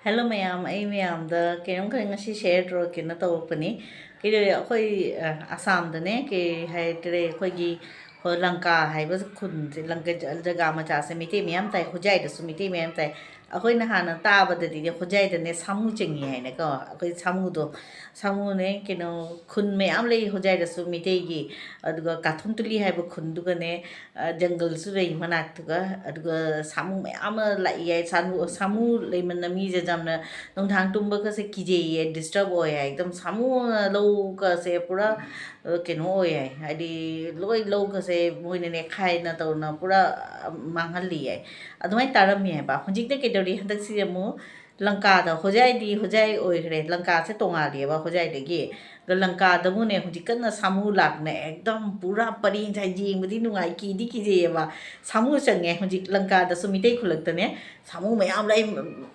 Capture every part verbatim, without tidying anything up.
Hello ꯃꯌꯥꯝ, ꯑꯩ ꯃꯌꯥꯝꯗ ꯀꯩꯅꯣꯝꯈꯛ ꯉꯁꯤ ꯁꯤꯌꯔ ꯇꯧꯔꯛꯀꯦꯅ ꯇꯧꯔꯛꯄꯅꯤ꯫ ꯀꯩꯗꯧꯔꯦ, ꯑꯩꯈꯣꯏ ꯑ, ꯑꯁꯥꯝꯗꯅꯦ, ꯀꯩ ꯍꯥꯏꯇꯥꯔꯦ, ꯑꯩꯈꯣꯏꯒꯤ ꯍꯣ- ꯂꯪꯀꯥ ꯍꯥꯏꯕ ꯈꯨꯟꯁꯦ, ꯂꯪꯀꯥ ꯖ- ꯖꯒꯥ ꯃꯆꯥꯁꯦ ꯃꯩꯇꯩ ꯃꯌꯥꯝ ꯇꯥꯏ, ꯍꯣꯖꯥꯏꯗꯁꯨ ꯃꯩꯇꯩ ꯃꯌꯥꯝ ꯇꯥꯏ꯫ ꯑꯩꯈꯣꯏꯅ ꯍꯥꯟꯅ ꯇꯥꯕꯗꯗꯤꯅꯦ, ꯍꯣꯖꯥꯏꯗꯅꯦ ꯁꯥꯃꯨ ꯆꯪꯉꯤ ꯍꯥꯏꯅꯀꯣ, ꯑꯩꯈꯣꯏ ꯁꯥꯃꯨꯗꯣ, ꯁꯥꯃꯨꯅꯦ, ꯀꯩꯅꯣ, ꯈꯨꯟ ꯃꯌꯥꯝ ꯂꯩ ꯍꯣꯖꯥꯏꯗꯁꯨ ꯃꯩꯇꯩꯒꯤ, ꯑꯗꯨꯒ ꯀꯥꯊꯨꯝ ꯇꯨꯂꯤ ꯍꯥꯏꯕ ꯈꯨꯟꯗꯨꯒꯅꯦ, ꯑ, ꯖꯪꯒꯜꯁꯨ ꯂꯩ ꯃꯅꯥꯛꯇꯨꯒ, ꯑꯗꯨꯒ ꯁꯥꯃꯨ ꯃꯌꯥꯝ ꯑꯃ ꯂꯥꯛꯏ ꯍꯥꯏ꯫ ꯁꯥꯃꯨ, ꯁꯥꯃꯨ ꯂꯩꯃꯟꯅ ꯃꯤꯁꯦ ꯌꯥꯝꯅ ꯅꯨꯡꯗꯥꯡ ꯇꯨꯝꯕꯒꯁꯦ ꯀꯤꯖꯩꯌꯦ, ꯗꯤꯁꯇꯔꯕ ꯑꯣꯏ ꯍꯥꯏ꯫ ꯑꯗꯨꯝ ꯁꯥꯃꯨꯅ ꯂꯧꯒꯁꯦ ꯄꯨꯔꯥ, ꯑ, ꯀꯩꯅꯣ ꯑꯣꯏ ꯍꯥꯏ, ꯍꯥꯏꯗꯤ ꯂꯣꯏ ꯂꯧꯒꯁꯦ ꯃꯣꯏꯅ ꯅꯦꯈꯥꯏꯅ ꯇꯧꯅ ꯄꯨꯔꯥ, ꯑ, ꯃꯥꯡꯍꯜꯂꯤ ꯍꯥꯏ꯫ ꯑꯗꯨꯃꯥꯏꯅ ꯇꯥꯔꯝꯃꯤ ꯍꯥꯏꯕ꯫ ꯍꯧꯖꯤꯛꯇ ꯀꯩꯗꯧꯔꯤ, ꯍꯟꯗꯛꯁꯤ ꯑꯃꯨꯛ ꯂꯪꯀꯥꯗ, ꯍꯣꯖꯥꯏꯗꯤ ꯍꯣꯖꯥꯏ ꯑꯣꯏꯈ꯭ꯔꯦ, ꯂꯪꯀꯥꯁꯦ ꯇꯣꯡꯉꯥꯜꯂꯦꯕ ꯍꯣꯖꯥꯏꯗꯒꯤ꯫ ꯑꯗꯣ ꯂꯪꯀꯥꯗꯕꯨꯅꯦ ꯍꯧꯖꯤꯛ ꯀꯟꯅ ꯁꯥꯃꯨ ꯂꯥꯛꯅ ꯑꯦꯛꯗꯝ ꯄꯨꯔꯥ ꯄꯔꯦꯡ ꯁꯥꯏ, ꯌꯦꯡꯕꯗꯤ ꯅꯨꯡꯉꯥꯏ, ꯀꯤꯗꯤ ꯀꯤꯖꯩꯌꯦꯕ꯫ ꯁꯥꯃꯨ ꯆꯪꯉꯦ ꯍꯧꯖꯤꯛ ꯂꯪꯀꯥꯗꯁꯨ, ꯃꯤꯇꯩ ꯈꯨꯜꯂꯛꯇꯅꯦ ꯁꯥꯃꯨ ꯃꯌꯥꯝ ꯂꯩ,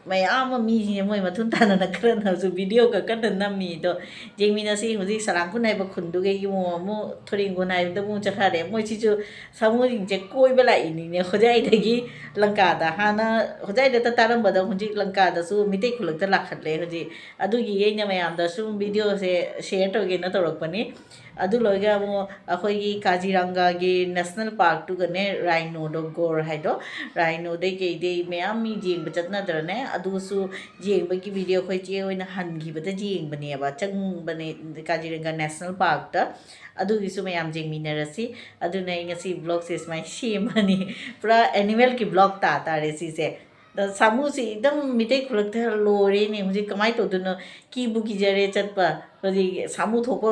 ꯃꯌꯥꯝ ꯑꯃ ꯃꯤꯁꯤꯡꯁꯦ ꯃꯣꯏ ꯃꯊꯨꯟ ꯇꯥꯅꯅ ꯈꯔꯅꯁꯨ ꯚꯤꯗꯤꯑꯣꯒ ꯀꯟꯅ ꯅꯝꯃꯤ꯫ ꯑꯗꯣ ꯌꯦꯡꯃꯤꯟꯅꯁꯤ꯫ ꯍꯧꯖꯤꯛ ꯁꯂꯥꯡꯈꯨꯟ ꯍꯥꯏꯕ ꯈꯨꯟꯗꯨꯒꯩꯒꯤ ꯑꯃꯨꯛ, ꯑꯃꯨꯛ ꯊꯣꯔꯦꯡꯒꯣꯟ ꯍꯥꯏꯕꯗ ꯑꯃꯨꯛ ꯆꯠꯈ꯭ꯔꯦ꯫ ꯃꯣꯏꯁꯤꯁꯨ ꯁꯥꯃꯨꯁꯤꯡꯁꯦ ꯀꯣꯏꯕ ꯂꯥꯛꯏꯅꯤꯅꯦ ꯍꯣꯖꯥꯏꯗꯒꯤ ꯂꯪꯀꯥꯗ꯫ ꯍꯥꯟꯅ ꯍꯣꯖꯥꯏꯗꯇ ꯇꯥꯔꯝꯕꯗꯣ ꯍꯧꯖꯤꯛ ꯂꯪꯀꯥꯗꯁꯨ ꯃꯤꯇꯩ ꯈꯨꯜꯂꯛꯇ ꯂꯥꯛꯈꯠꯂꯦ ꯍꯧꯖꯤꯛ꯫ ꯑꯗꯨꯒꯤ ꯑꯩꯅ ꯃꯌꯥꯝꯗ ꯁꯨꯝ ꯚꯤꯗꯤꯑꯣꯁꯦ ꯁꯤꯌꯔ ꯇꯧꯒꯦꯅ ꯇꯧꯔꯛꯄꯅꯤ꯫ ꯑꯗꯨ ꯂꯣꯏꯒ ꯑꯃꯨꯛ ꯑꯩꯈꯣꯏꯒꯤ ꯀꯥꯖꯤꯔꯪꯒꯥꯒꯤ ꯅꯦꯁꯅꯦꯜ ꯄꯥꯔꯛꯇꯨꯒꯅꯦ, ꯔꯥꯏꯅꯣꯗꯣ, ꯒꯣꯔ ꯍꯥꯏꯗꯣ, ꯔꯥꯏꯅꯣꯗꯩ ꯀꯩꯗꯩ ꯃꯌꯥꯝ ꯃꯤ ꯌꯦꯡꯕ ꯆꯠꯅꯗ꯭ꯔꯅꯦ? ꯑꯗꯨꯁꯨ ꯌꯦꯡꯕꯒꯤ ꯚꯤꯗꯤꯑꯣ ꯑꯩꯈꯣꯏ ꯆꯦ ꯍꯣꯏꯅ ꯍꯟꯈꯤꯕꯗ ꯌꯦꯡꯕꯅꯦꯕ, ꯆꯪꯕꯅꯦ ꯀꯥꯖꯤꯔꯪꯒꯥ ꯅꯦꯁꯅꯦꯜ ꯄꯥꯔꯛꯇ꯫ ꯑꯗꯨꯒꯤꯁꯨ ꯃꯌꯥꯝ ꯌꯦꯡꯃꯤꯟꯅꯔꯁꯤ꯫ ꯑꯗꯨꯅ ꯑꯩ ꯉꯁꯤ ꯕ꯭ꯂꯣꯒꯁꯦ ꯁꯨꯃꯥꯏꯅ ꯁꯦꯝꯃꯅꯤ꯫ ꯄꯨꯔꯥ ꯑꯦꯅꯤꯃꯦꯜꯒꯤ ꯕ꯭ꯂꯣꯒ ꯇꯥ ꯇꯥꯔꯦ ꯁꯤꯁꯦ꯫ ꯑꯗ ꯁꯥꯃꯨꯁꯤ ꯑꯗꯨꯝ ꯃꯤꯇꯩ ꯈꯨꯜꯂꯛꯇ ꯂꯣꯏꯔꯦꯅꯦ꯫ ꯍꯧꯖꯤꯛ ꯀꯃꯥꯏꯅ ꯇꯧꯗꯣꯏꯅꯣ? ꯀꯤꯕꯨ ꯀꯤꯖꯔꯦ ꯆꯠꯄ꯫ ꯍꯧꯖꯤꯛ ꯁꯥꯃꯨ ꯊꯣꯛꯄ,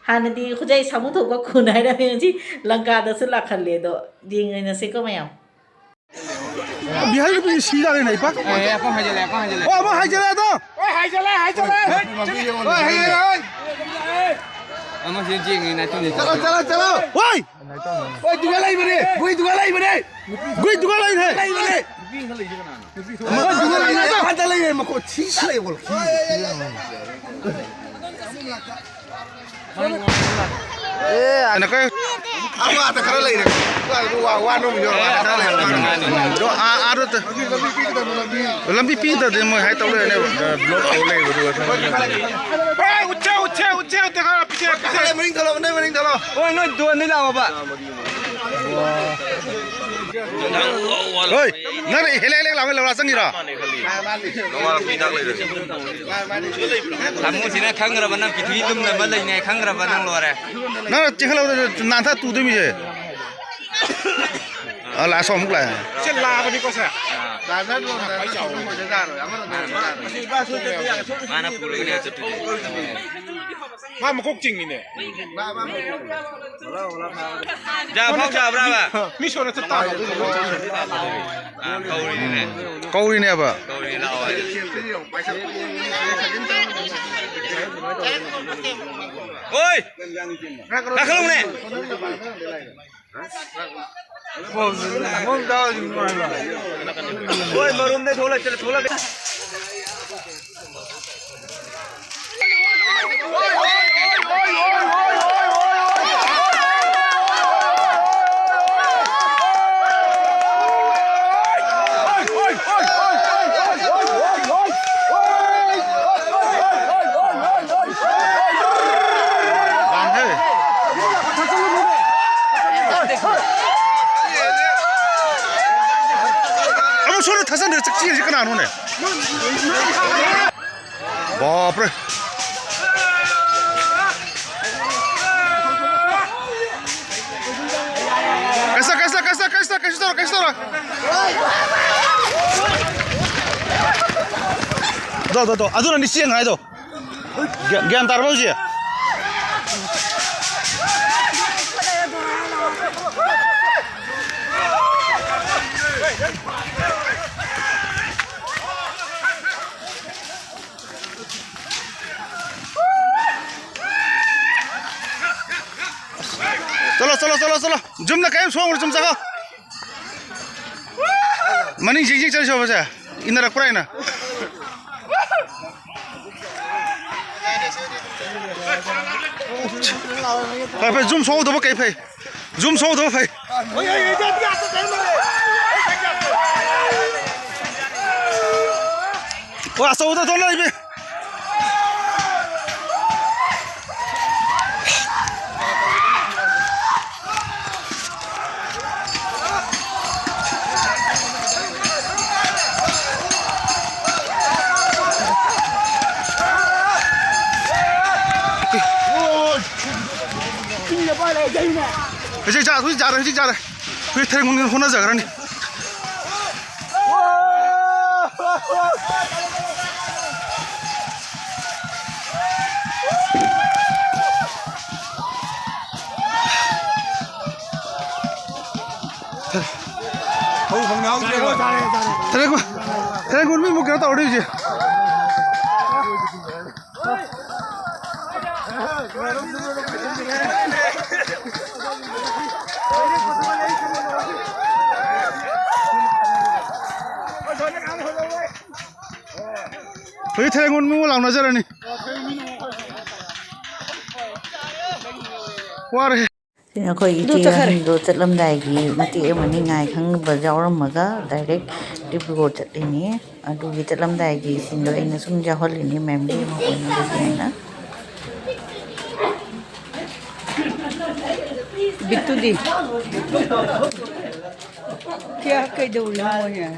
ꯍꯥꯟꯅꯗꯤ ꯈꯨꯖꯥꯏ ꯁꯥꯃꯨ ꯊꯣꯛꯄ ꯈꯨꯟ ꯍꯥꯏꯔꯝꯃꯤ, ꯍꯧꯖꯤꯛ ꯂꯪꯀꯥꯗꯁꯨ ꯂꯥꯛꯈꯜꯂꯦ꯫ ꯑꯗꯣ ꯌꯦꯡꯉꯁꯤꯀꯣ ꯃꯌꯥꯝ꯫ ꯕꯤꯍꯥꯔꯤ ꯅꯨꯄꯤ ꯁꯤ ꯌꯥꯔꯦꯅꯦ, ꯏꯄꯥ꯫ ꯑꯦ, ꯑꯄꯪ ꯍꯥꯏꯖꯜꯂꯦ, ꯑꯄꯪ ꯍꯥꯏꯖꯜꯂꯦ꯫ ꯑꯣ, ꯑꯃ ꯍꯥꯏꯖꯜꯂꯦ, ꯑꯗꯣ꯫ ꯍꯣꯏ, ꯍꯥꯏꯖꯜꯂꯦ, ꯍꯥꯏꯖꯜꯂꯦ꯫ ꯍꯣꯏ, ꯍꯥꯏꯖꯜꯂꯦ, ꯍꯣꯏ꯫ ꯑꯃꯁꯤ ꯌꯦꯡꯉꯤ ꯅꯥꯏꯇꯣꯝꯁꯤ꯫ ꯆꯠꯂꯣ, ꯆꯠꯂꯣ, ꯆꯠꯂꯣ꯫ ꯍꯣꯏ꯫ ꯍꯣꯏ, ꯗꯨꯀꯥꯟ ꯂꯩꯕꯅꯦ꯫ ꯍꯣꯏ, ꯗꯨꯀꯥꯟ ꯂꯩꯕꯅꯦ꯫ ꯍꯣꯏ, ꯗꯨꯀꯥꯟ ꯂꯩꯕꯅꯦ꯫ ꯂꯩꯕꯅꯦ꯫ ꯍꯣꯏ, ꯗꯨꯀꯥꯟ ꯂꯩꯕꯅꯦ꯫ ꯍꯟꯗ ꯂꯩꯌꯦ, ꯃꯈꯣꯟ ꯊꯤ ꯁꯥꯏꯌꯦ, ꯀꯣ꯫ ꯑꯦ, ꯑꯅ ꯀꯩ? ꯑꯥꯗ ꯈꯔ ꯂꯩꯔꯦ꯫ ꯋꯥ, ꯋꯥ, ꯋꯥ ꯅꯣꯝ ꯌꯧꯔ ꯑꯥꯗ ꯈꯔ ꯂꯩꯔꯦ꯫ ꯑꯗꯣ ꯑꯥ, ꯑꯥꯗ ꯇ-, ꯂꯝꯕꯤ ꯄꯤꯗ꯭ꯔꯗꯤ ꯃꯣꯏ ꯍꯥꯏ ꯇꯧ ꯂꯩꯔꯅꯦꯕ꯫ ꯕ꯭ꯂꯣꯛ ꯇꯧ ꯂꯩꯕꯗꯨꯒ ꯊꯕꯛ ꯂꯩꯇꯦ꯫ ꯍꯣꯏ, ꯎꯠꯁꯦ, ꯎꯠꯁꯦ, ꯎꯠꯁꯦ, ꯎꯠꯁꯦ, ꯈꯔ ꯄꯤꯁꯦ, ꯄꯤꯁꯦ꯫ ꯃꯅꯤꯡ ꯊꯣꯛꯂꯛꯑꯣ, ꯅꯣꯏ ꯃꯅꯤꯡ ꯊꯣꯛꯂꯛꯑꯣ꯫ ꯍꯣꯏ, ꯅꯣꯏ ꯗꯣꯟꯗꯩ ꯂꯥꯛꯑꯣꯕ꯫ ꯍꯣꯏ, ꯅꯪ ꯍꯦꯂꯦꯛ ꯍꯦꯂꯦꯛ ꯂꯥꯎꯒꯩ ꯂꯧꯔꯥ ꯆꯪꯉꯤꯔꯣ? ꯅꯋꯥ ꯂꯧꯕꯤ ꯍꯤꯗꯥꯛ ꯂꯩꯔꯦ꯫ ꯇꯥꯃꯣꯁꯤꯅ ꯈꯪꯈ꯭ꯔꯕ ꯅꯪ ꯄ꯭ꯔꯤꯊꯤꯕꯤ ꯂꯨꯝꯅꯕ ꯂꯩꯅꯦ ꯈꯪꯈ꯭ꯔꯕ ꯅꯪ ꯂꯣꯏꯔꯦ꯫ ꯅꯪꯅ ꯆꯦꯟꯈꯠꯂꯛꯄꯗ ꯅꯥꯟꯊ ꯇꯨꯗꯣꯏꯃꯤꯁꯦ꯫ ꯑ, ꯂꯥꯁ ꯑꯃꯨꯛ ꯂꯥꯛꯑꯦ꯫ ꯁꯤ ꯂꯥꯕꯅꯤꯀꯣ ꯁꯦ꯫ ꯃꯥꯅ ꯄꯨꯔꯒꯅꯦ ꯆꯠꯇꯣꯏꯁꯦ꯫ ꯃꯥ ꯃꯀꯣꯛ ꯆꯤꯡꯉꯤꯅꯦ꯫ ꯌꯥ ꯐꯥꯎ ꯆꯥꯕ꯭ꯔꯥꯕ? ꯃꯤ ꯁꯣꯟꯅ ꯆꯠ ꯇꯥꯕ꯫ ꯑꯥ, ꯀꯧꯔꯤꯅꯦ꯫ ꯀꯧꯔꯤꯅꯦꯕ꯫ ꯀꯧꯔꯤ ꯂꯥꯛꯑꯣ ꯍꯥꯏ꯫ ꯑꯣꯏ! ꯀꯥꯈꯠꯂꯨꯅꯦ꯫ ꯍꯣꯏ, ꯃꯔꯨꯝꯗꯩ ꯊꯣꯛꯂꯛ-, ꯊꯣꯛꯂꯛ-, ꯑꯃꯨꯛ ꯁꯣꯝꯗ ꯊꯥꯖꯟꯗ꯭ꯔ ꯆꯛꯆꯤꯁꯤ ꯀꯅꯥꯅꯣꯅꯦ? ꯕꯥꯞꯔꯦ꯫ ꯀꯩꯁꯨ, ꯀꯩꯁꯨ, ꯀꯩꯁꯨ, ꯀꯩꯁꯨ, ꯀꯩꯁꯨ ꯇꯧꯔꯣꯏ, ꯀꯩꯁꯨ ꯇꯧꯔꯣꯏ꯫ ꯗꯣ, ꯗꯣ, ꯗꯣ꯫ ꯑꯗꯨꯅꯅꯤ ꯆꯦꯟ ꯍꯥꯏꯗꯣ꯫ ꯒ꯭ꯌꯥ-, ꯒ꯭ꯌꯥꯟ ꯇꯥꯔꯕ ꯍꯧꯖꯤꯛ? ꯆꯠꯂꯣ, ꯆꯠꯂꯣ, ꯆꯠꯂꯣ, ꯆꯠꯂꯣ꯫ ꯖꯨꯝꯗ ꯀꯔꯤꯝ ꯁꯣꯡꯉꯨꯔꯣ, ꯖꯨꯝ ꯆꯠꯈꯣ꯫ ꯃꯅꯤꯡ ꯆꯤꯡ ꯆꯤꯡ ꯆꯠꯂꯁꯤ ꯁꯣꯝꯁꯦ꯫ ꯏꯟꯅꯔꯛꯄ꯭ꯔꯥ ꯍꯥꯏꯅ꯫ ꯐꯔꯦ, ꯐꯔꯦ, ꯖꯨꯝ ꯁꯣꯛꯍꯧꯗꯕ ꯀꯩ ꯐꯩ꯫ ꯖꯨꯝ ꯁꯣꯗꯣ ꯐꯩ꯫ ꯑꯣ, ꯑꯆꯧꯕꯗ ꯊꯣꯛꯂꯛꯏꯃꯤ꯫ ꯍꯧꯖꯤꯛ ꯆꯥꯔꯦ, ꯍꯧꯖꯤꯛ ꯆꯥꯔꯦ, ꯍꯧꯖꯤꯛ ꯆꯥꯔꯦ꯫ ꯑꯩꯈꯣꯏ ꯊꯦꯡ ꯍꯣꯠꯅꯖꯈ꯭ꯔꯅꯤ꯫ ꯐꯧ ꯐꯪꯅ ꯍꯧꯗ꯭ꯔꯦꯕ꯫ ꯊꯦꯡ ꯍꯣ-, ꯊꯦꯡ ꯍꯣꯠꯅꯕꯤꯃꯨꯛ ꯀꯩꯅꯣ ꯇꯧꯔꯗꯤ ꯍꯧꯖꯤꯛ꯫ ꯍꯧꯖꯤꯛ ꯊꯦꯡ ꯍꯣꯠꯅꯕꯤꯃꯨꯛ ꯂꯥꯎꯅꯖꯔꯅꯤ꯫ ꯋꯥꯔꯦ꯫ ꯁꯤꯅ ꯑꯩꯈꯣꯏ ꯑꯗꯨ ꯏꯆꯦ ꯆꯠꯈꯔꯦ꯫ ꯑꯍꯟꯗꯣ ꯆꯠꯂꯝꯗꯥꯏꯒꯤ ꯃꯇꯦꯛ ꯑꯃꯅꯤ ꯉꯥꯏ ꯈꯪꯕ ꯌꯥꯎꯔꯝꯃꯒ direct ꯗꯤꯕ꯭ꯔꯨꯒꯔ ꯆꯠꯂꯤꯅꯤ꯫ ꯑꯗꯨꯒꯤ ꯆꯠꯂꯝꯗꯥꯏꯒꯤ ꯁꯤꯟꯗꯣ ꯑꯩꯅ ꯁꯨꯝ ꯌꯥꯎꯍꯜꯂꯤꯅꯤ memory ꯑꯃ ꯑꯣꯏꯅꯕꯒꯤ ꯍꯥꯏꯅ꯫ ꯕꯤꯠꯇꯨꯗꯤ꯫ ꯀꯌꯥ ꯀꯩꯗꯧꯔꯤꯅꯣ ꯃꯣꯏꯅ?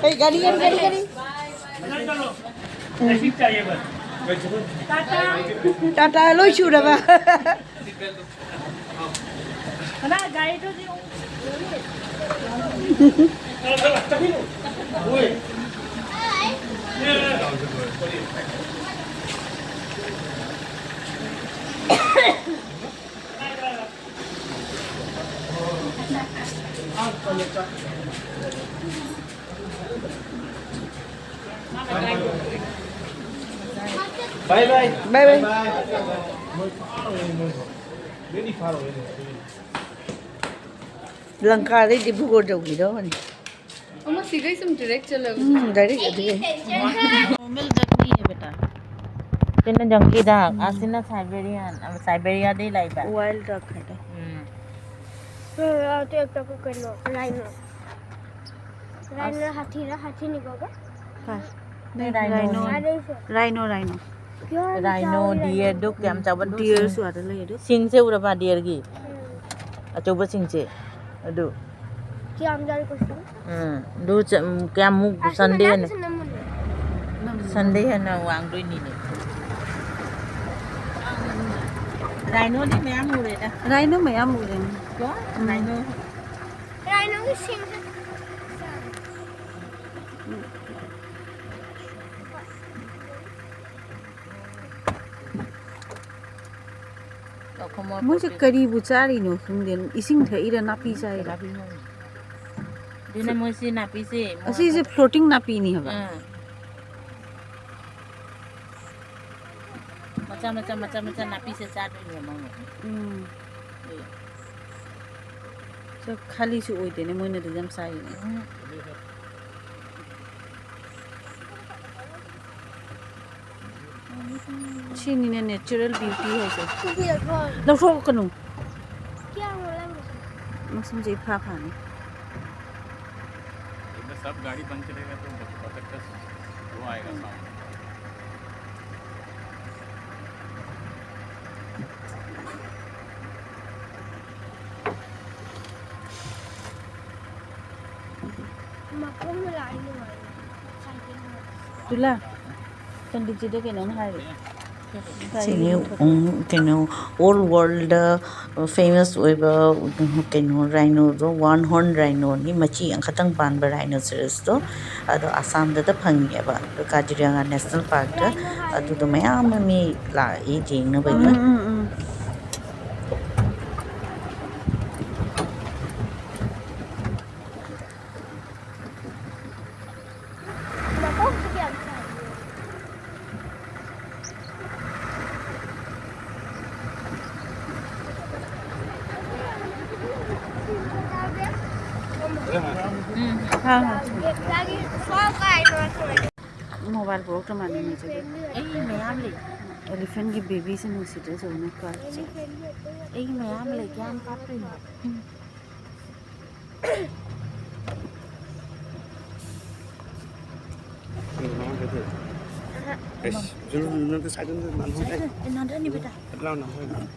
ꯑꯩ ꯒꯥꯔꯤ, ꯒꯥꯔꯤ, ꯒꯥꯔꯤ, ꯒꯥꯔꯤ꯫ ꯇꯥꯇꯥ ꯂꯣꯏ ꯁꯨꯔꯕ꯫ ꯀꯅꯥ ꯒꯥꯔꯤꯗꯨꯗꯤ? Bye bye. Bye bye. Bye bye. Very far away. ꯂꯪꯀꯥꯗꯩ Dibrugarh ꯌꯧꯈꯤꯗꯧꯕꯅꯤ꯫ ꯑꯃ ꯁꯤꯒꯩ ꯁꯨꯝ direct ꯆꯠꯂꯒ꯫ ꯎꯝ, direct ꯑꯗꯨꯒꯤ꯫ Normal journey ꯍꯦ ꯕꯦꯇꯥ꯫ ꯁꯤꯅ ꯖꯪꯀꯤ ꯗꯛ, ꯎꯝ꯫ ꯑꯁꯤꯅ ꯁꯥꯏꯕꯦꯔꯤꯌꯥꯟ, ꯁꯥꯏꯕꯦꯔꯤꯌꯥꯗꯩ ꯂꯥꯛꯏꯕ꯫ ꯋꯥꯏꯜ ꯗꯛ ꯍꯥꯏꯗꯣ꯫ ꯎꯝ꯫ ꯑ, ꯑꯇꯩ ꯑꯇꯣꯞꯄ ꯀꯩꯅꯣ, ꯔꯥꯏꯅꯣ꯫ ꯔꯥꯏꯅꯣ ꯑꯁ꯫ ꯍꯥꯊꯤꯔ ꯍꯥꯊꯤꯅꯤ ꯀꯧꯕ? ꯀꯥꯏ? ꯅꯣꯏ ꯔꯥꯏꯅꯣꯅꯤ꯫ ꯔꯥꯏꯅꯣ꯫ ꯑꯗꯩꯁꯨ꯫ ꯔꯥꯏꯅꯣ, ꯔꯥꯏꯅꯣ꯫ ꯀꯤꯌꯣꯔ ꯔꯥꯏꯅꯣ, ꯆꯥꯎꯋꯤ ꯗꯤꯌꯔꯗꯨ ꯔꯥꯏꯅꯣ꯫ ꯀꯌꯥꯝ ꯆꯥꯎꯕ? ꯑꯗꯨ ꯗꯤꯌꯔꯁꯨ ꯁꯤꯡ-, ꯑꯥꯗ ꯂꯩ ꯑꯗꯨ꯫ ꯁꯤꯡꯁꯦ ꯎꯔꯕ ꯗꯤꯌꯔꯒꯤ? ꯎꯝ꯫ ꯑꯆꯧꯕꯁꯤꯡꯁꯦ꯫ ꯑꯗꯨ꯫ ꯀꯌꯥꯝ ꯆꯥꯎꯋꯤ ꯀꯣ ꯁꯤꯡ? ꯎꯝ, ꯑꯗꯨ ꯆ-, ꯎꯝ, ꯀꯌꯥꯃꯨꯛ ꯑꯁꯤ ꯁꯟꯗꯦ ꯍꯦꯟꯅ, ꯃꯅꯥꯛꯁꯤꯅ ꯃꯨꯟꯅ꯫ ꯁꯟꯗꯦ ꯍꯦꯟꯅ ꯋꯥꯡꯗꯣꯏꯅꯤꯅꯦ꯫ ꯔꯥꯏꯅꯣꯗꯤ ꯃꯌꯥꯝ ꯎꯔꯦꯗ꯫ ꯔꯥꯏꯅꯣ ꯃꯌꯥꯝ ꯎꯔꯦ꯫ ꯀꯣ? ꯎꯝ꯫ ꯔꯥꯏꯅꯣ꯫ ꯔꯥꯏꯅꯣꯒꯤ ꯁꯤꯡꯁꯦ꯫ ꯃꯣꯏꯁꯦ ꯀꯔꯤꯕꯨ ꯆꯥꯔꯤꯅꯣ ꯈꯪꯗꯦ? ꯏꯁꯤꯡ ꯊꯛꯏꯔ ꯅꯥꯄꯤ ꯆꯥꯏꯔ? ꯅꯥꯄꯤ ꯃꯣꯏ꯫ ꯑꯗꯨꯅ ꯃꯣꯏꯁꯤ ꯅꯥꯄꯤꯁꯦ ꯃꯣꯏ ꯑꯁꯤꯁꯦ ꯐ꯭ꯂꯣꯇꯤꯡ ꯅꯥꯄꯤꯅꯤ ꯍꯥꯏꯕ? ꯑꯥ꯫ ꯃꯆꯥ, ꯃꯆꯥ, ꯃꯆꯥ, ꯃꯆꯥ ꯅꯥꯄꯤꯁꯦ ꯆꯥꯗꯣꯏꯅꯦ ꯃꯣꯏꯅ꯫ ꯎꯝ꯫ ꯑꯗꯨ ꯁ-, ꯈꯥꯂꯤꯁꯨ ꯑꯣꯏꯗꯦꯅꯦ, ꯃꯣꯏꯅꯗꯤ ꯌꯥꯝ ꯆꯥꯏꯌꯦꯅꯦ꯫ ꯎꯝ꯫ ꯁꯤꯅꯤꯅꯦ natural beauty ꯍꯥꯏꯁꯦ꯫ ꯂꯧꯊꯣꯛꯀꯅꯨ꯫ ꯃꯁꯝꯁꯦ ꯏꯐꯥ ꯐꯥꯅꯤ꯫ सब गाड़ी बंद चलेगा तो बतख का वो आएगा साउंड। ꯃꯈꯣꯡꯅ ꯂꯥꯛꯏ ꯅꯨꯡꯉꯥꯏꯅꯤ꯫ ꯁꯥꯏꯀꯜꯅ꯫ ꯇꯨꯂꯥ, ꯄꯟꯗꯤꯠꯖꯤꯗ ꯀꯩꯅꯣꯝ ꯍꯥꯏꯔꯦ꯫ ꯁꯤꯅꯤ, ꯎꯝ, ꯀꯩꯅꯣ, ꯑꯣꯜ ꯋꯥꯔꯜꯗ ꯐꯦꯃꯁ ꯑꯣꯏꯕ, ꯀꯩꯅꯣ, ꯔꯥꯏꯅꯣꯗꯣ ꯋꯥꯟ ꯍꯣꯔꯟ ꯔꯥꯏꯅꯣꯅꯤ, ꯃꯆꯤ ꯑꯃꯈꯛꯇꯪ ꯄꯥꯟꯕ ꯔꯥꯏꯅꯣꯁꯦꯔꯁꯇꯣ꯫ ꯑꯗꯣ ꯑꯁꯥꯝꯗꯇ ꯐꯪꯉꯦꯕ, ꯀꯥꯖꯤꯔꯥꯡꯒꯥ ꯅꯦꯁꯅꯦꯜ ꯄꯥꯔꯛꯇ꯫ ꯑꯗꯨꯗꯣ ꯃꯌꯥꯝ ꯑꯃ ꯃꯤ ꯂꯥꯛꯏ ꯌꯦꯡꯅꯕꯒꯤ꯫ ꯎꯝ, ꯎꯝ, ꯎꯝ꯫ ꯎꯝ, ꯍꯣꯏ, ꯍꯣꯏ꯫ ꯃꯣꯕꯥꯏꯜ ꯄꯨꯔꯛꯇ ꯃꯥꯜꯂꯦ ꯃꯤꯁꯦ꯫ ꯑꯩ ꯃꯌꯥꯝ ꯂꯩ꯫ Elephant ꯒꯤ baby ꯁꯦ ꯅꯨꯡꯁꯤꯗ꯭ꯔꯥ ꯌꯦꯡꯉꯨꯅꯦ, ꯀ꯭ꯋꯥꯠꯁꯦ꯫ ꯑꯩꯒꯤ ꯃꯌꯥꯝ ꯂꯩ, ꯀꯌꯥꯝ ꯀꯥꯞꯇꯣꯏꯅꯣ? ꯑꯍ꯫ ꯑꯩꯁ, ꯖꯨꯔꯨ, ꯖꯨꯔꯨ, ꯅꯪ ꯁꯥꯏꯗ ꯅꯥꯟꯊꯣꯛꯑꯣ꯫ ꯁꯥꯏꯗ ꯅꯥꯟꯊꯣꯛꯑꯅꯤ, ꯕꯦꯇꯥ꯫ ꯐꯠ ꯂꯥꯎ ꯅꯥꯟꯊꯣꯛꯑꯣ꯫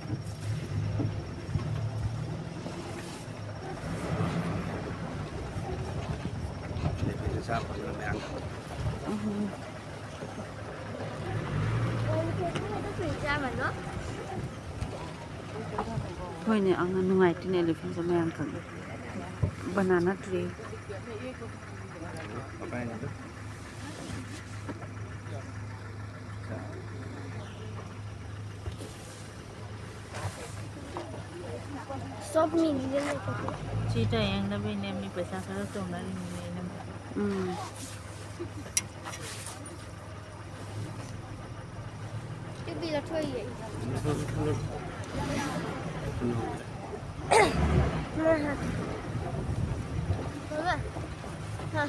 ꯎꯝ꯫ ꯍꯣꯏꯅꯦ, ꯑꯉꯥꯡ ꯅꯨꯡꯉꯥꯏꯇꯦꯅꯦ, elephant ꯁꯦ ꯃꯌꯥꯝ ꯈꯪꯉꯦ꯫ Banana tree꯫ ꯁꯤ ꯇ ꯌꯦꯡꯅꯕꯩꯅꯦ, ꯃꯤ ꯄꯩꯁꯥ ꯈꯔ ꯇꯧꯅꯔꯤꯅꯤꯅꯦ, ꯏꯅꯝꯃ꯫ ꯎꯝ꯫ ꯇꯨꯄꯤ ꯂꯧꯊꯣꯛꯏꯌꯦ꯫ ꯕꯕꯥ꯫ ꯍꯥ꯫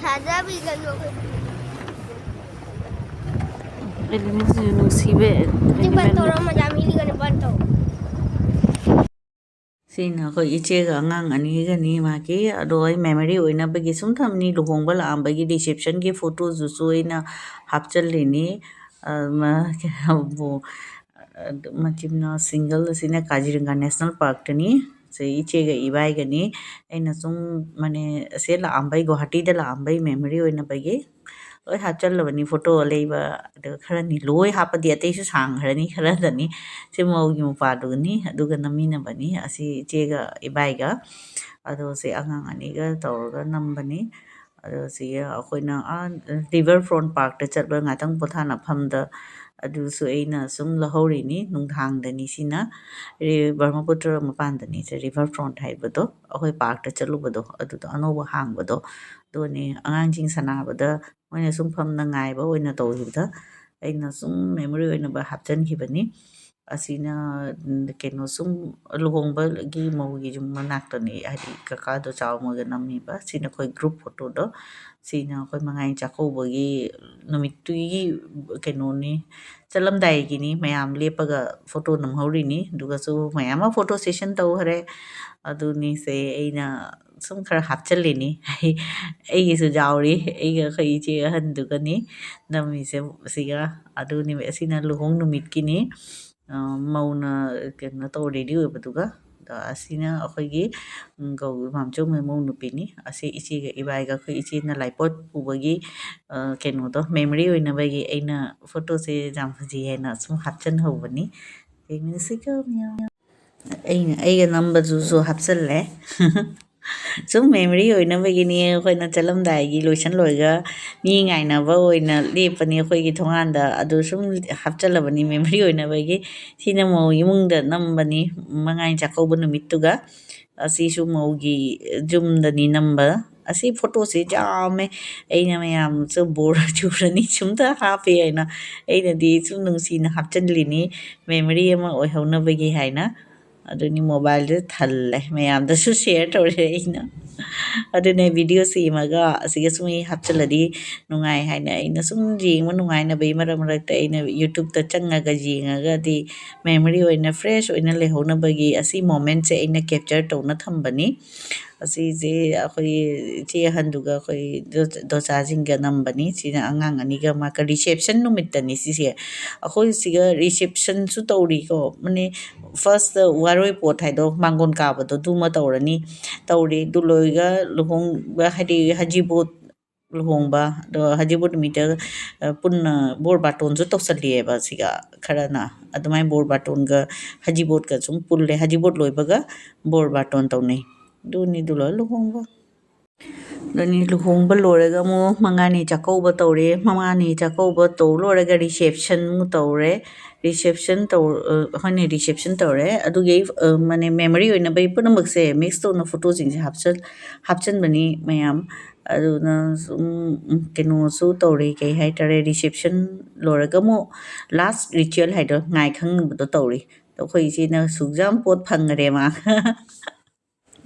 ꯊꯥꯖꯕꯤꯒꯅꯨ ꯑꯩꯈꯣꯏ꯫ Elephant ꯁꯤꯁꯨ ꯅꯨꯡꯁꯤꯕ ꯁꯤ ꯕꯟ animal ꯅꯤ꯫ ꯇꯧꯔꯣ, ꯃꯗꯥꯝ ꯏꯂꯤꯒꯅ ꯕꯟ ꯇꯧ꯫ ꯁꯤꯅ ꯑꯩꯈꯣꯏ ꯏꯆꯦꯒ ꯑꯉꯥꯡ ꯑꯅꯤꯒꯅꯤ ꯃꯥꯒꯤ꯫ ꯑꯗꯣ ꯑꯩ memory ꯑꯣꯏꯅꯕꯒꯤ ꯁꯨꯝ ꯊꯝꯅꯤ, ꯂꯨꯍꯣꯡꯕ ꯂꯥꯛꯑꯝꯕꯒꯤ reception ꯒꯤ photo ꯗꯨꯁꯨ ꯑꯩꯅ ꯍꯥꯞꯆꯜꯂꯤꯅꯤ꯫ ꯑ, ꯃ-, ꯀꯩꯅꯣꯕꯨ, ꯑ, ꯃꯆꯤꯟ ꯃꯅꯥꯎ single ꯑꯁꯤꯅ ꯀꯥꯖꯤꯔꯪꯒ National Park ꯇꯅꯤ꯫ ꯁꯤ ꯏꯆꯦꯒ ꯏꯕꯥꯏꯒꯅꯤ꯫ ꯑꯩꯅ ꯁꯨꯝ ꯃꯅꯦ ꯑꯁꯦ ꯂꯥꯛꯑꯝꯕꯩ, ꯒꯨꯋꯥꯍꯥꯇꯤꯗ ꯂꯥꯛꯑꯝꯕꯩ memory ꯑꯣꯏꯅꯕꯒꯤ ꯂꯣꯏ ꯍꯥꯞꯆꯜꯂꯕꯅꯤ꯫ Photo ꯑꯂꯩꯕ ꯑꯗꯨ ꯈꯔꯅꯤ ꯂꯣꯏ ꯍꯥꯞꯄꯗꯤ ꯑꯇꯩꯁꯨ ꯁꯥꯡꯈ꯭ꯔꯅꯤ, ꯈꯔꯗꯅꯤ꯫ ꯁꯤ ꯃꯧꯒꯤ ꯃꯄꯥꯗꯨꯒꯅꯤ, ꯑꯗꯨꯒ ꯅꯝꯃꯤꯟꯅꯕꯅꯤ꯫ ꯑꯁꯤ ꯏꯆꯦꯒ ꯏꯕꯥꯏꯒ꯫ ꯑꯗꯣ ꯁꯤ ꯑꯉꯥꯡ ꯑꯅꯤꯒ ꯇꯧꯔꯒ ꯅꯝꯕꯅꯤ꯫ ꯑꯗꯣ ꯁꯤ ꯑꯩꯈꯣꯏꯅ, ꯑꯥ, river front park ꯇ ꯆꯠꯂꯒ ꯉꯥꯛꯇꯪ ꯄꯣꯊꯥꯅꯐꯝꯗ ꯑꯗꯨꯁꯨ ꯑꯩꯅ ꯁꯨꯝ ꯂꯧꯍꯧꯔꯤꯅꯤ꯫ ꯅꯨꯡꯗꯥꯡꯗꯅꯤ ꯁꯤꯅ, ꯔꯤ-, ꯕ꯭ꯔꯍꯃꯄꯨꯇ꯭ꯔ ꯃꯄꯥꯟꯗꯅꯤ ꯁꯦ, river front ꯍꯥꯏꯕꯗꯣ, ꯑꯩꯈꯣꯏ park ꯇ ꯆꯠꯂꯨꯕꯗꯣ, ꯑꯗꯨꯗꯣ ꯑꯅꯧꯕ ꯍꯥꯡꯕꯗꯣ꯫ ꯑꯗꯨꯅꯤ ꯑꯉꯥꯡꯁꯤꯡ ꯁꯥꯟꯅꯕꯗ ꯃꯣꯏꯅ ꯁꯨꯝ ꯐꯝꯅ ꯉꯥꯏꯕ ꯑꯣꯏꯅ ꯇꯧꯈꯤꯕꯗ ꯑꯩꯅ ꯁꯨꯝ memory ꯑꯣꯏꯅꯕ ꯍꯥꯞꯆꯤꯟꯈꯤꯕꯅꯤ꯫ ꯑꯁꯤꯅ, ꯎꯝ, ꯀꯩꯅꯣ, ꯁꯨꯝ ꯂꯨꯍꯣꯡꯕꯒꯤ ꯃꯧꯒꯤ ꯌꯨꯝ ꯃꯅꯥꯛꯇꯅꯤ, ꯍꯥꯏꯗꯤ ꯀꯀꯥꯗꯣ ꯆꯥꯎꯃꯒ ꯅꯝꯃꯤꯕ꯫ ꯁꯤꯅ ꯑꯩꯈꯣꯏ group photoꯗꯣ꯫ ꯁꯤꯅ ꯑꯩꯈꯣꯏ ꯃꯉꯥꯅꯤ ꯆꯥꯛꯀꯧꯕꯒꯤ ꯅꯨꯃꯤꯠꯇꯨꯒꯤ ꯀꯩꯅꯣꯅꯤ, ꯆꯠꯂꯝꯗꯥꯏꯒꯤꯅꯤ꯫ ꯃꯌꯥꯝ ꯂꯦꯞꯄꯒ photo ꯅꯝꯍꯧꯔꯤꯅꯤ꯫ ꯑꯗꯨꯒꯁꯨ ꯃꯌꯥꯝ ꯑꯃ photo session ꯇꯧꯈ꯭ꯔꯦ꯫ ꯑꯗꯨꯅꯤꯁꯦ ꯑꯩꯅ ꯁꯨꯝ ꯈꯔ ꯍꯥꯞꯆꯤꯜꯂꯤꯅꯤ꯫ ꯑꯩꯒꯤꯁꯨ ꯌꯥꯎꯔꯤ, ꯑꯩꯒ ꯑꯩꯈꯣꯏ ꯏꯆꯦ ꯑꯍꯟꯗꯨꯒꯅꯤ ꯅꯝꯃꯤꯁꯦ ꯁꯤꯒ꯫ ꯑꯗꯨ ꯅꯨꯃꯤꯠ ꯑꯁꯤꯅ ꯂꯨꯍꯣꯡ ꯅꯨꯃꯤꯠꯀꯤꯅꯤ꯫ ꯑ, ꯃꯧꯅ ꯀꯩꯅꯣ ꯇꯧ, ready ꯑꯣꯏꯕꯗꯨꯒ꯫ ꯑꯗꯣ ꯑꯁꯤꯅ ꯑꯩꯈꯣꯏꯒꯤ, ꯎꯝ, ꯒꯧ-, ꯃꯥꯝꯆꯧ ꯃꯃꯧ ꯅꯨꯄꯤꯅꯤ꯫ ꯑꯁꯤ ꯏꯆꯦꯒ ꯏꯕꯥꯏꯒ, ꯑꯩꯈꯣꯏ ꯏꯆꯦꯅ ꯂꯥꯏꯄꯣꯠ ꯄꯨꯕꯒꯤ, ꯑ, ꯀꯩꯅꯣꯗꯣ, memory ꯑꯣꯏꯅꯕꯒꯤ ꯑꯩꯅ photoꯁꯦ ꯌꯥꯝ ꯐꯖꯩ ꯍꯥꯏꯅ ꯁꯨꯝ ꯍꯥꯞꯆꯤꯟꯍꯧꯕꯅꯤ꯫ ꯌꯦꯡꯃꯤꯟꯅꯁꯤꯀꯣ ꯃꯌꯥꯝ꯫ ꯑꯩꯅ, ꯑꯩꯒ ꯅꯝꯕꯗꯨꯁꯨ ꯍꯥꯞꯆꯜꯂꯦ꯫ ꯁꯨꯝ memory ꯑꯣꯏꯅꯕꯒꯤꯅꯤ, ꯑꯩꯈꯣꯏꯅ ꯆꯠꯂꯝꯗꯥꯏꯒꯤ ꯂꯣꯏꯁꯟ ꯂꯣꯏꯒ ꯃꯤ ꯉꯥꯏꯅꯕ ꯑꯣꯏꯅ ꯂꯦꯞꯄꯅꯤ ꯑꯩꯈꯣꯏꯒꯤ ꯊꯣꯡꯒꯥꯟꯗ꯫ ꯑꯗꯨ ꯁꯨꯝ ꯍꯥꯞꯆꯜꯂꯕꯅꯤ memory ꯑꯣꯏꯅꯕꯒꯤ꯫ ꯁꯤꯅ ꯃꯧ ꯏꯃꯨꯡꯗ ꯅꯝꯕꯅꯤ, ꯃꯉꯥꯅꯤ ꯆꯥꯛꯀꯧꯕ ꯅꯨꯃꯤꯠꯇꯨꯒ꯫ ꯑꯁꯤꯁꯨ ꯃꯧꯒꯤ ꯌꯨꯝꯗꯅꯤ ꯅꯝꯕ꯫ ꯑꯁꯤ photoꯁꯦ ꯌꯥꯝꯃꯦ꯫ ꯑꯩꯅ ꯃꯌꯥꯝꯁꯨ bore ꯆꯨꯔꯅꯤ, ꯁꯨꯝꯇ ꯍꯥꯞꯄꯦ ꯍꯥꯏꯅ꯫ ꯑꯩꯅꯗꯤ ꯁꯨꯝ ꯅꯨꯡꯁꯤꯅ ꯍꯥꯞꯆꯤꯟꯂꯤꯅꯤ, memory ꯑꯃ ꯑꯣꯏꯍꯧꯅꯕꯒꯤ ꯍꯥꯏꯅ꯫ ꯑꯗꯨꯅꯤ, mobileꯁꯦ ꯊꯜꯂꯦ, ꯃꯌꯥꯝꯗꯁꯨ share ꯇꯧꯔꯦ ꯑꯩꯅ꯫ ꯑꯗꯨꯅꯦ, video ꯁꯦꯝꯃꯒ ꯑꯁꯤꯒ ꯁꯨꯝ ꯑꯩ ꯍꯥꯞꯆꯤꯜꯂꯗꯤ ꯅꯨꯡꯉꯥꯏ ꯍꯥꯏꯅ ꯑꯩꯅ ꯁꯨꯝ ꯌꯦꯡꯕ ꯅꯨꯡꯉꯥꯏꯅꯕꯒꯤ ꯃꯔꯛ ꯃꯔꯛꯇ ꯑꯩꯅ YouTubeꯇ ꯆꯪꯉꯒ ꯌꯦꯡꯉꯒꯗꯤ memory ꯑꯣꯏꯅ fresh ꯑꯣꯏꯅ ꯂꯩꯍꯧꯅꯕꯒꯤ ꯑꯁꯤ momentꯁꯦ ꯑꯩꯅ capture ꯇꯧꯅ ꯊꯝꯕꯅꯤ꯫ ꯑꯁꯤꯁꯦ ꯑꯩꯈꯣꯏ ꯏꯆꯦ ꯑꯍꯟꯗꯨꯒ ꯑꯩꯈꯣꯏ ꯗꯣ-, ꯗꯣꯆꯥꯁꯤꯡꯒ ꯅꯝꯕꯅꯤ꯫ ꯁꯤꯅ ꯑꯉꯥꯡ ꯑꯅꯤꯒ ꯃꯥꯒ reception ꯅꯨꯃꯤꯠꯇꯅꯤ ꯁꯤꯁꯦ꯫ ꯑꯩꯈꯣꯏ ꯁꯤꯒ receptionꯁꯨ ꯇꯧꯔꯤꯀꯣ, ꯃꯅꯦ, first ꯋꯥꯔꯣꯏ ꯄꯣꯠ ꯍꯥꯏꯗꯣ, ꯃꯥꯡꯒꯣꯟ ꯀꯥꯕꯗꯣ, ꯑꯗꯨꯃ ꯇꯧꯔꯅꯤ꯫ ꯇꯧꯔꯦ꯫ ꯑꯗꯨ ꯂꯣꯏꯔꯒ ꯂꯨꯍꯣꯡꯕ ꯍꯥꯏꯗꯤ ꯍꯖꯤꯕꯣꯠ ꯂꯨꯍꯣꯡꯕ, ꯑꯗꯣ ꯍꯖꯤꯕꯣꯠ ꯅꯨꯃꯤꯠꯇ, ꯑ, ꯄꯨꯟꯅ ꯕꯣꯔ ꯕꯥꯇꯣꯟꯁꯨ ꯇꯧꯁꯜꯂꯤꯑꯕ ꯁꯤꯒ ꯈꯔꯅ꯫ ꯑꯗꯨꯃꯥꯏꯅ ꯕꯣꯔ ꯕꯥꯇꯣꯟꯒ ꯍꯖꯤꯕꯣꯠꯀ ꯁꯨꯝ ꯄꯨꯜꯂꯦ꯫ ꯍꯖꯤꯕꯣꯠ ꯂꯣꯏꯕꯒ ꯕꯣꯔ ꯕꯥꯇꯣꯟ ꯇꯧꯅꯩ꯫ ꯑꯗꯨꯅꯤ, ꯑꯗꯨ ꯂꯣꯏꯔ ꯂꯨꯍꯣꯡꯕ꯫ ꯑꯗꯨꯅꯤ, ꯂꯨꯍꯣꯡꯕ ꯂꯣꯏꯔꯒ ꯑꯃꯨꯛ ꯃꯉꯥꯅꯤ ꯆꯥꯛꯀꯧꯕ ꯇꯧꯔꯦ꯫ ꯃꯉꯥꯅꯤ ꯆꯥꯛꯀꯧꯕ ꯇꯧ ꯂꯣꯏꯔꯒ reception ꯑꯃꯨꯛ ꯇꯧꯔꯦ꯫ reception ꯇꯧ ꯑꯩꯈꯣꯏꯅ reception ꯇꯧꯔꯦ꯫ ꯑꯗꯨꯒꯤ ꯃꯥꯅꯦ, memory ꯑꯣꯏꯅꯕꯒꯤ ꯄꯨꯝꯅꯃꯛꯁꯦ mix ꯇꯧꯅ ꯐꯣꯇꯣꯁꯤꯡꯁꯦ ꯍꯥꯞꯆꯤꯟ ꯍꯥꯞꯆꯤꯟꯕꯅꯤ ꯃꯌꯥꯝ꯫ ꯑꯗꯨꯅ ꯁꯨꯝ ꯀꯩꯅꯣꯁꯨ ꯇꯧꯔꯤ, ꯀꯩ ꯍꯥꯏꯇꯥꯔꯦ, reception ꯂꯣꯏꯔꯒ ꯑꯃꯨꯛ last ritual ꯍꯥꯏꯗꯣ, ꯉꯥꯏ ꯈꯪꯕꯗꯣ ꯇꯧꯔꯤ꯫ ꯑꯩꯈꯣꯏ ꯏꯆꯦꯅ ꯁꯨꯛ ꯌꯥꯝ ꯄꯣꯠ ꯐꯪꯈꯔꯦ ꯃꯥ꯫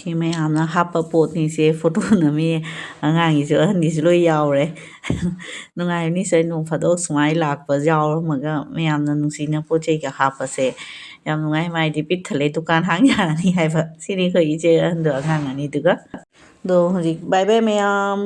ꯁꯤ ꯃꯌꯥꯝꯅ ꯍꯥꯞꯄ ꯄꯣꯠꯅꯤꯁꯦ, ꯐꯣꯇꯣ ꯅꯝꯃꯤ ꯑꯉꯥꯡꯒꯤꯁꯨ ꯑꯍꯟꯒꯤꯁꯨ ꯂꯣꯏ ꯌꯥꯎꯔꯦ꯫ ꯅꯨꯡꯉꯥꯏꯕꯅꯤ ꯁꯦ, ꯅꯣꯡ ꯐꯥꯗꯣꯛ ꯁꯨꯃꯥꯏꯅ ꯂꯥꯛꯄ ꯌꯥꯎꯔꯝꯃꯒ ꯃꯌꯥꯝꯅ ꯅꯨꯡꯁꯤꯅ ꯄꯣꯠ ꯆꯩꯒ ꯍꯥꯞꯄꯁꯦ꯫ ꯌꯥꯝ ꯅꯨꯡꯉꯥꯏ, ꯃꯥꯏꯗꯤ ꯄꯤꯛ ꯊꯜꯂꯦ, ꯗꯨꯀꯥꯟ ꯍꯥꯡ ꯌꯥꯔꯅꯤ ꯍꯥꯏꯕ꯫ ꯁꯤꯅꯤ ꯑꯩꯈꯣꯏ ꯏꯆꯦ ꯑꯍꯟꯗꯣ ꯑꯉꯥꯡ ꯑꯅꯤꯗꯨꯒ꯫ ꯑꯗꯣ ꯍꯧꯖꯤꯛ bye bye ꯃꯌꯥꯝ꯫